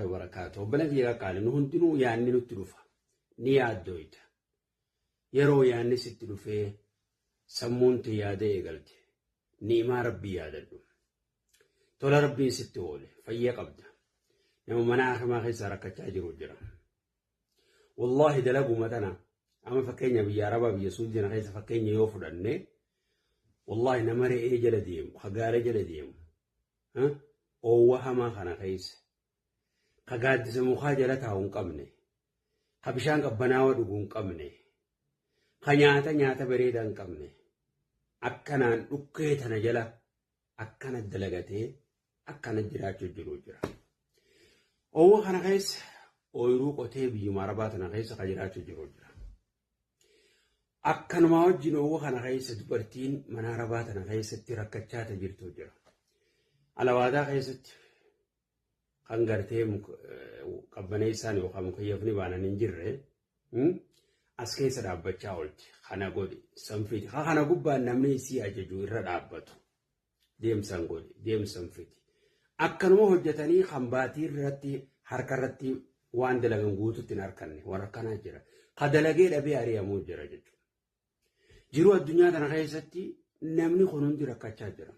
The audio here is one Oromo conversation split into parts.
Wabarakaatu. Obboleen kiyya qaqqaali, nu hundinuu yaanni nutti dhufa. Ni yaaddooyta. Yeroo yaanni sitti dhufee sammuun tee yaada eegalte, ni'imaa Rabbii yaadadhu. Tola Rabbiin sitti oole, fayya qabda. Nama mana hakimaa keessaa rakkachaa jiru jira. Wallaahi dalaguma tana amma fakkeenya biyya Arabaa, biyya Suudii tana keessa fakkeenya yoo fudhanne, wallaahi nama re'ee jala deemu, hagaara jala deemu, oowwa hamaa kana keessa, ka gaaddisa mukaa jala taa'u hin qabne, ka bishaan qabbanaawaa dhugu hin qabne, ka nyaata nyaata bareedaa hin qabne, akkanaan dhukkee tana jala akkana dalagatee akkana jiraachuu jiru jira. Oowwa kana keessa ooyiruu qotee biyyuma Arabaa tana keessa ka jiraachuu jiru jira. Akkanumaa wajjin oowwa kana keessa dubartiin mana Arabaa tana keessatti rakkachaa ta jirtu jira. Alawaadaa keessatti kan gartee qabbaneessaan yookaan mukayyafni baanan hin jirre as keessa dhaabbachaa oolti. Kana godhi, san fidi. Kana gubbaan namni isii ajaju irra dhaabbatu. Deemsan godhi, deemsan fidi. Akkanuma hojjetanii kan baatii irratti harka irratti waan dalagan guututti hin harkanne warra akkanaa jira. Ka dalagee dhabee ari'amuu jira jechuudha. Jiruu addunyaa kana keessatti namni kun hundi rakkachaa jira.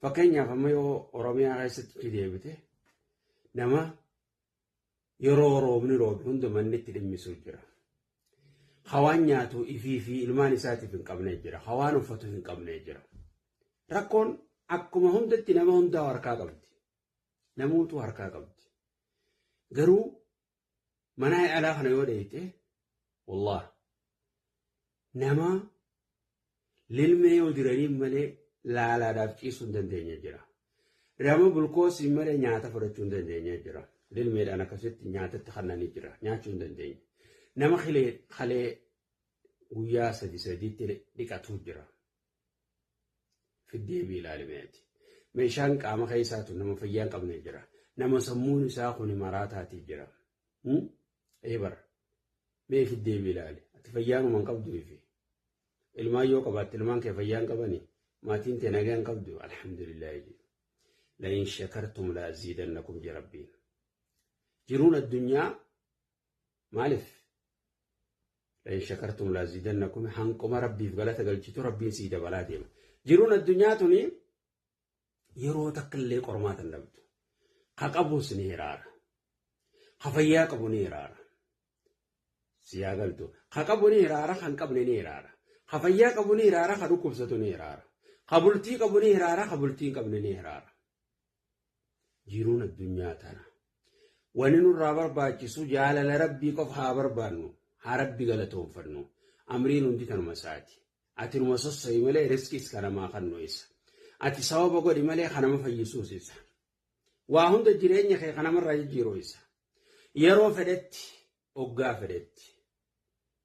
Fakkeenyaaf, amma yoo Oromiyaa keessatti deebite, nama yeroo roobni roobe hunda manni itti dhimmisuu jira. Hawaan nyaatu ifii fi ilmaan isaatiif hin qabne jira. Hawaan uffatu hin qabne jira. Rakkoon akkuma hundatti nama hundaa harkaa qabdi. Namootu harkaa qabdi. Garuu mana alaa kana yoo dheeyte, wallah, nama lilmee yoo diranii malee laalaadhaaf ciisuu hin dandeenye jira. Nama bulkoosii malee nyaata fudhachuu hin dandeenye jira. Lilmeedhaan akkasitti nyaatatti kannanii jira. Nyaachuu hin dandeenye. Nama kalee guyyaa sadi sadiitti dhiqatu jira. Fiddee ilaalimeeti. Meeshaan qaama keessaatu nama fayyaa hin qabne jira. Nama sammuun isaa kun maraataatii jira. Eebara. Mee fiddee ilaali. Ati fayyaanuma hin qabdu ifi. Ilmaan yoo qabaatte, ilmaan kee fayyaa hin qabani. Maatiin tee nagaa hin qabdu. Alhamdulillaahi. لئن شكرتم لأزيدنكم je Rabbiin. Jiruun addunyaa maaliif? لئن شكرتم لأزيدنكم, hanquma Rabbiif galata galchitu Rabbiin sii dabalaa deema. Jiruun addunyaa tuni yeroo takka illee qormaata hin dhabdu. Ka qabus ni hiraara. Ka fayyaa qabu ni hiraara. Siyaa galtu. Ka qabu ni hiraara, kan qabne ni hiraara. Ka fayyaa qabu ni hiraara, ka dhukkubsatu ni hiraara. Ka bultii qabu ni hiraara, ka bultii hin qabne ni hiraara. Jiruun addunyaa tana. Wanni nurraa barbaachisu jaalala Rabbii qofa haa barbaannu. Haa Rabbi galatoonfannu. Amriin hundi kanuma isaati. Ati numa sosso'i malee riskiis kanamaa kan isa. Ati sababa godhi malee kanama fayyisuus isa. Waa hunda jireenya kee kanamarraa jijjiiruu isa. Yeroo fedhetti, oggaa fedhetti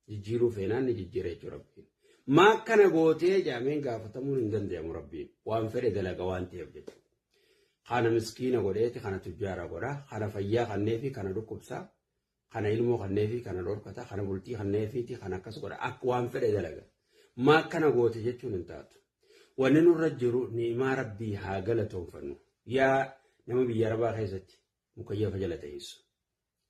jijjiiruu feenaan ni jijjiira jechuudha Rabbiin. Maa akkana gootee jaameen gaafatamuun hin danda'amu Rabbiin. Waan fedhe dalaga waan ta'eef jechuudha. Kana miskiina godheeti kana tujjaara godha. Kana fayyaa kanneefi kana dhukkubsaa. Kana ilmoo kanneefi kana dhorkata. Kana bultii kanneefiiti kana akkas godha. Akka waan fedhe dalaga. Maa akkana goote jechuun hin taatu. Wanni nurra jiru ni'imaa Rabbii haa galatoonfannu. Yaa nama biyya Arabaa keessatti mukayyafa jala teessu,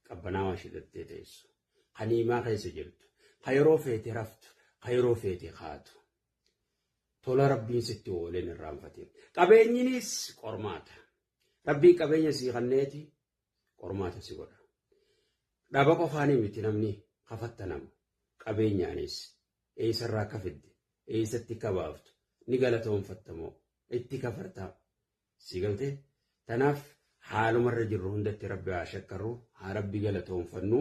qabbanaawaa shidattee teessu, ka ni'imaa keessa jirtu, ka yeroo feete raftu, ka yeroo feete kaatu. Tola Rabbiin sitti ooleen irraanfatin. Qabeenyinis qormaata. Rabbiin qabeenya sii kanneeti qormaata si godha. Dhaba qofaanii miti namni kafattanamu, qabeenyaanis eessarraa akka fidde, eessatti akka baaftu, ni galatoonfattamoo itti kafartaa? Si galtee? Tanaaf haalumarra jirru hundatti Rabbi haa shakkarru, haa Rabbi galatoonfannu.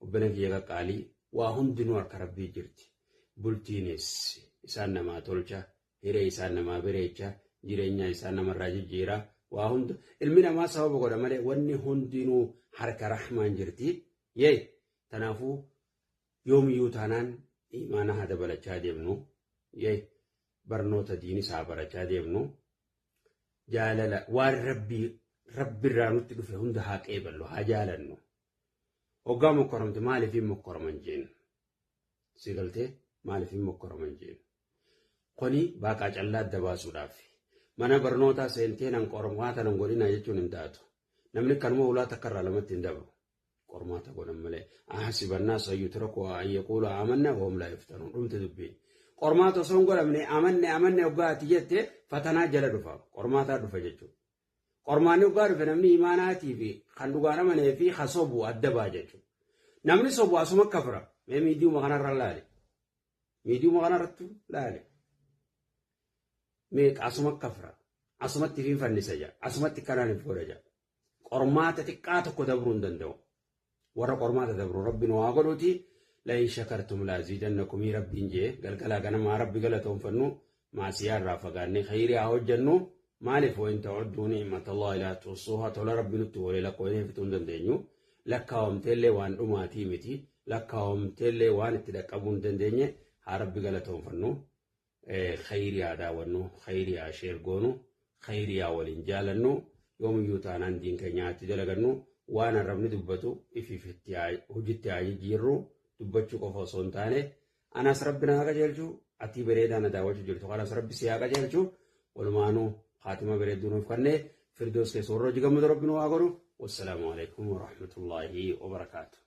Obboleen kiyya qaqqaalii, waa hundinuu harka Rabbii jirti. Bultiinis isaan namaa tolcha, hiree isaan namaa bareecha, jireenya isaan namarraa jijjiira. Waa hunda ilmi namaa sababa godha malee wanni hundinuu harka Rahmaan jirti. Yee, tanaafuu yoomiyyuu taanaan imaana haa dabalachaa deemnu. Yee, barnoota diinis haa barachaa deemnu. Jaalala waan Rabbii Rabbirraa nutti dhufe hunda haa qeeballu, haa jaalannu. Hoggaa mokkoramte maaliif hin mokkoraman jeen? Si galtee? Maaliif hin mokkoraman jeen? Kuni baaqaa callaa adda baasuudhaaf. Mana barnootaa seentee nan qormaata nan godhina jechuun hin taatu. Namni kanuma ulaa takka irraa lamatti hin dabru. Qormaata godhan malee. Ahasiba annaas an yutraku an yaquulu aamanna wahum laa yuftanuun. Dhumte dubbiin. Qormaata osoo hin godhamne amanne amanne hoggaa ati jette fatanaa jala dhufa. Qormaataa dhufa jechuudha. Qormaanni hoggaa dhufe namni imaanaatii fi kan dhugaan amanee fi kan sobu adda ba'a jechuudha. Namni sobu asuma kafra. Mee miidiyuma kanarra laale. Miidiyuma kanarrattu laale. Meeqa asuma kafra. Asumatti fi fannisa jedha. Asumatti kanaan if godha jedha. Qormaata xiqqaa tokko dabruu hin danda'u. Warra qormaata dabru Rabbi nu haa godhuuti. La'in shakartum la'aziidannakumii Rabbiin jee galgalaa ganamaa Rabbi galatoonfannu maasiyaa irraa fagaannee khayrii haa hojjannu. Maaliif wa'in ta'udduu ni'matallahi laa tuhsuuhaa tola Rabbi nutti oole lakkoofnee fixuu hin dandeenyu. Lakkaawamteellee waan dhumaatii miti. Lakkaawamteellee waan itti dhaqqabuu hin dandeenye haa Rabbi galatoonfannu. Khayrii haa daawwannu, khayrii haa sheer goonu, khayrii haa waliin jaalannu, yoomiyyuu taanaan diin keenya haa itti dalagannu, waan arrabni dubbatu ifiif itti haa hojitti haa jijjiirru, dubbachuu qofa osoo hin taane, anaas Rabbi na haa qajeelchu, atii bareedaa na daawwachuu jirtu kanas Rabbi si haa qajeelchu, walumaanuu khaatima bareedduu nuuf kennee firdoos keessa warra hojii gammadu Rabbi nu haa godhu. Wassalaamu alaikum warahmatullaahi wabarakaatu.